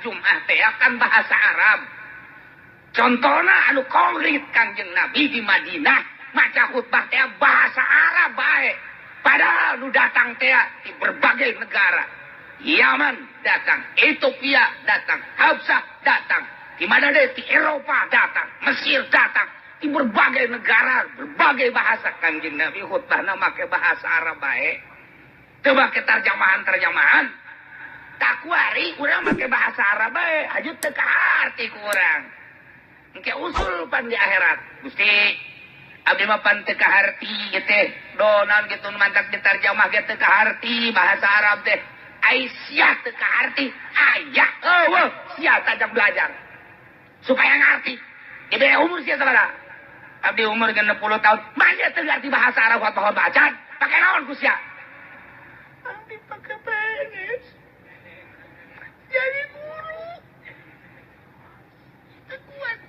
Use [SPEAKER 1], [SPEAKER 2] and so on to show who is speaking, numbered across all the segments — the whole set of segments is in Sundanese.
[SPEAKER 1] Jumat teh kan bahasa Arab. Contohna anu konkret Kangjeng Nabi di Madinah maca khutbah teh bahasa Arab bae. Padahal nu datang teh di berbagai negara. Yaman datang, Ethiopia datang, Habsah datang, di mana deh di Eropa datang, Mesir datang, di berbagai negara, berbagai bahasa. Kangjeng Nabi khutbahna make bahasa Arab bae. Teu make terjemahan-terjemahan. Tak kuari urang make bahasa Arab bae, aju teu kaharti ku urang. Engke usul pan di akhirat. Gusti, abdi mah pan teu kaharti ieu teh. Donan kitu mantak diterjemah ge teu kaharti bahasa Arab teh. Ai sia teu kaharti, aya eueuh sia tajam belajar. Supaya ngarti. Dibere umur sia sabaraha? Abdi umur 60 tahun, masih teu ngarti bahasa Arab khotbah acan. Pake naon ku sia? Abdi pake PNS. Jadi guru. Teu kuat.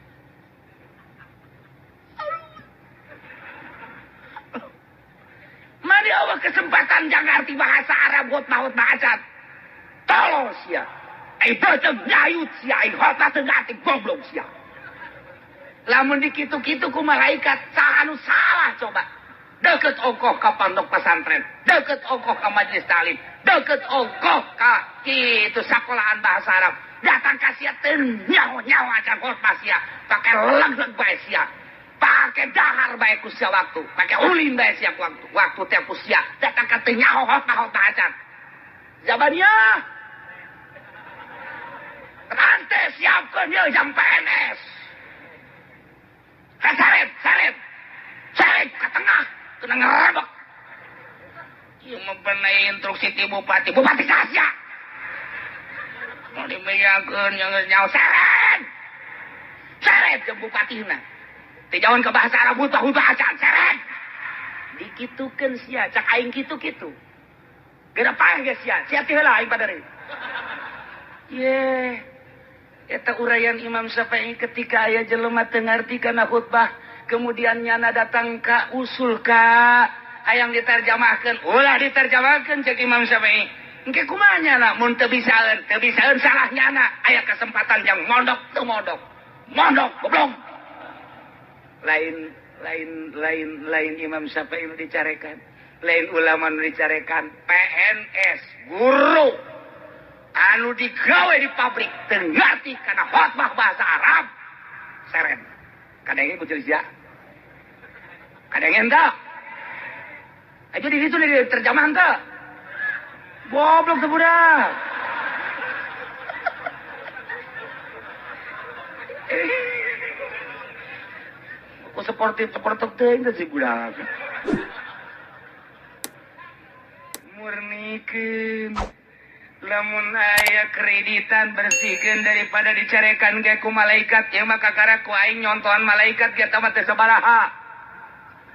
[SPEAKER 1] Mari Allah kesempatan jangan ngerti bahasa Arab khotbah acan. Tolol sia. Ai beuteung nyayut sia, ai khotbah teu ngarti goblok sia. Lamun dikitu-kitu ku malaikat saha anu salah coba. Deket ongkoh ka pondok pesantren, deket ongkoh ka majelis taklim, deket ongkoh ka kitu sakolahan bahasa Arab. Datang ka sia teu nyaho-nyaho acan khotbah sia, pake leg-leg bae sia. Pake dahar bae ku sia waktu, pake ulin bae sia waktu. Waktu teh ku sia datang ka teu nyaho khotbah acan. Zabaniyah. Rantai siapkeun ieu jam PNS. Saret, saret, saret ke tengah, kena ngerebek. Ieu mempenai instruksi ti bupati, bupati saha? Mau dibejakeun yang geus nyaho seret. Seret jeung bupatina. Teu jauhan ke bahasa Arab hutah-hutah acan seret. Dikitukeun sia, cak aing kitu-kitu. Geura paeh ge sia, sia teh heula aing padari. Ye. Eta uraian Imam Syafi'i ketika aya jelema teu ngarti kana khutbah, kemudian nyana datang ka usul ka hayang diterjemahkeun, ulah diterjemahkeun cek Imam Syafi'i. Engke kumaha nyana mun teu bisaeun, teu bisaeun salah nyana, aya kesempatan yang mondok teu mondok. Mondok goblok. Lain lain lain lain Imam Syafi'i nu dicarekan, lain ulama nu dicarekan, PNS guru anu digawe di pabrik teu ngarti kana khotbah bahasa Arab seren. Kadenge ku ceuli sia. Kadenge henteu. Aja di ditu di terjemahan teu. Goblok teu budak. Ku seportif teuing teh si budak. Murnikeun. Lamun aya kreditan bersihkeun daripada dicarekan ge ku malaikat, ieu mah kakara ku aing nyontohan malaikat ge tah mah teu sabaraha.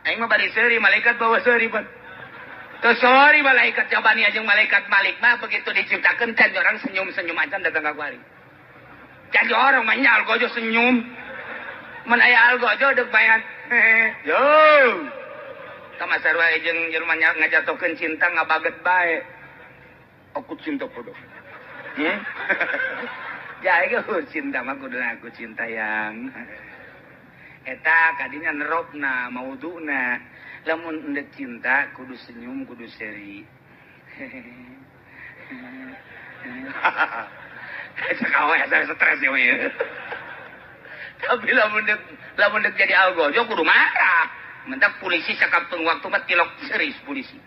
[SPEAKER 1] Aing mah bari seuri malaikat bawa seuri pan. Teu seuri malaikat jabani jeung malaikat Malik mah begitu diciptakeun can orang senyum-senyum acan datang ka kuari. Can orang mah nya algojo senyum. Mun aya algojo deuk bayan. Yo. Tah sarua jeung jelema ngajatohkeun cinta ngabaget bae. Aku cinta padamu. Ya, aku cinta mah kudu aku cinta yang. Eta kadinya neropna, mauduna. Lamun endek cinta kudu senyum, kudu seri. Sakawe asa stres ya we. Tapi lamun dek jadi algojo kudu marah. Mentak polisi sakapeung waktu mah tilok seris polisi.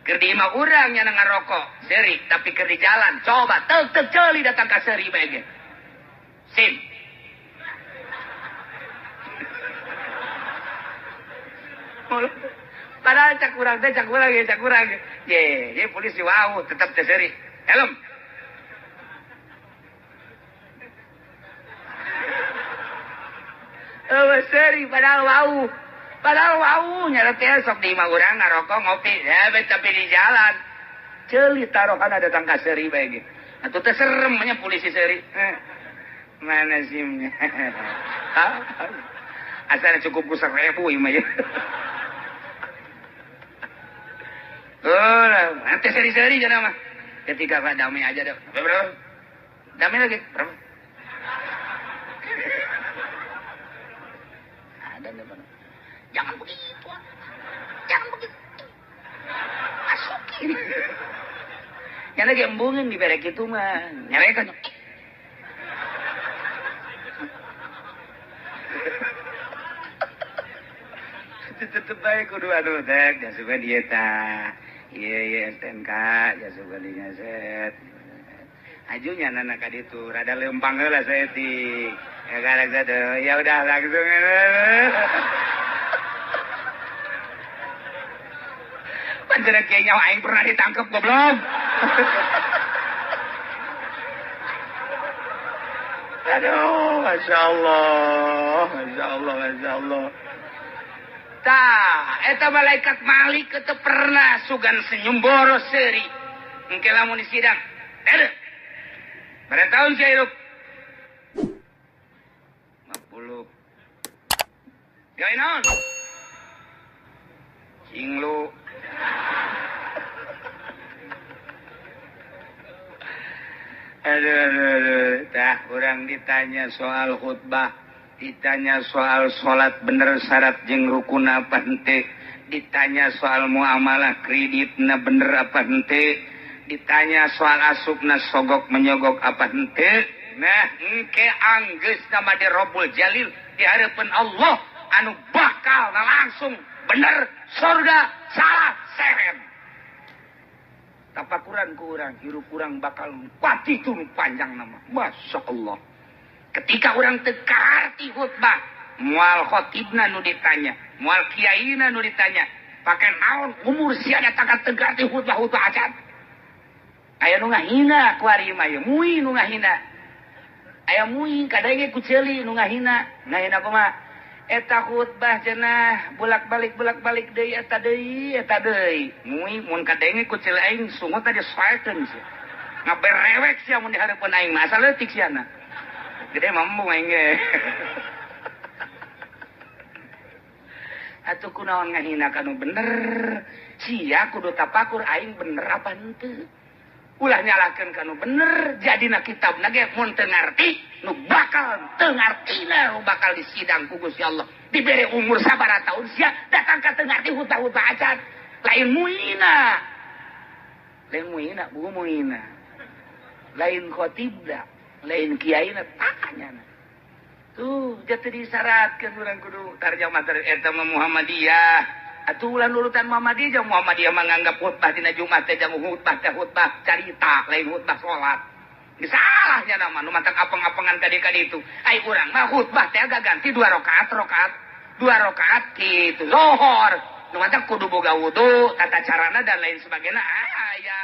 [SPEAKER 1] Keur di imah urang nya ngarokok, seri, tapi keur di jalan coba teuk-teuk ceuli datang ka seri bae ge. Sim. Padahal cak urang teh cak urang ge cak urang ge. Ye, ye polisi wow tetep teh seri. Helm. Eueuh seri padahal wow. Padahal wau nyara teh sok di imah urang ngarokok ngopi, ya tapi di jalan. Ceuli tarohana datang ka seuri bae ge. Atuh teh serem nya polisi seuri. Mana simnya? Asal cukup ku 1000 ieu mah ya. Oh, nanti seri-seri jangan mah. Ketika Pak damai aja dah. Bro. Damai lagi berapa? Ada nih mana? Jangan begitu. Jangan begitu. Masukin. Yang lagi embungin diberek itu mah. Nyarekan. Tetep bae kudu anu teh jasukeun ieu tah. Ieu ieu STNK jasukeun di nyaset. Ajunya nana ka ditu rada leumpang heula saeutik. Ya karek teh ya udah langsung. Panjenengan kiai nyawa aing pernah ditangkep goblok. Aduh, Masya Allah, Masya Allah, Masya Allah. Tah, eta malaikat Malik teu pernah sugan senyum boros seuri. Engke lamun di sidang. Ada. Berapa tahun sia hidup? 50. Gawe naon? Cinglu. Aduh, aduh, aduh. Tah, urang ditanya soal khutbah, ditanya soal salat bener syarat jeung rukun apa henteu, ditanya soal muamalah kreditna bener apa henteu, ditanya soal asupna sogok menyogok apa henteu. Nah, engke anggeus nama di Robbul Jalil di hareupeun Allah anu bakal langsung bener surga salah seren. Tapakuran ku urang hirup urang bakal pati itu panjang nama. Masya Allah. Ketika orang teu kaharti khutbah, moal khotibna nu ditanya, moal kiaina nu ditanya, pake naon umur sia datang ka teu ngarti khutbah-khutbah acan. Aya nu ngahina ku ari mah ieu, mui nu ngahina. Aya mui kadenge ku ceuli nu ngahina. Ngahina kumaha? Eta khutbah cenah bolak-balik deui eta deui eta deui. Mui mun kadenge ku ceuli aing sungut tadi saekeun sia. Ngaberewek sia mun di hareupeun aing mah asa leutik siana. Gede mampu aing ge. Atuh kunaon ngahina kanu bener. Sia kudu tapakur aing bener apa henteu. Ulah nyalahkeun kanu bener, jadina kitabna ge mun teu ngarti, nu bakal teu ngartina nu bakal disidang ku Gusti Allah. Dibere umur sabaraha taun sia datang ka teu ngarti hutah-hutah acan. Lain muina. Lain muina, buku muina. Lain khotibna, lain kiaina tanya. Tuh, jatuh disyaratkeun urang kudu tarjamah eta mah Muhammadiyah. Atuh ulah nurutan Muhammadiyah, jeung Muhammadiyah menganggap khutbah dina Jumat teh jang khutbah teh khutbah carita, lain khutbah salat. Geus salahnya nama nu mantak apeng-apengan kadi-kadi itu. Ai urang mah khutbah teh agak ganti 2 rakaat, rakaat 2 rakaat kitu. Zuhur. Nu mantak kudu boga wudu, tata carana dan lain sebagainya. Aya.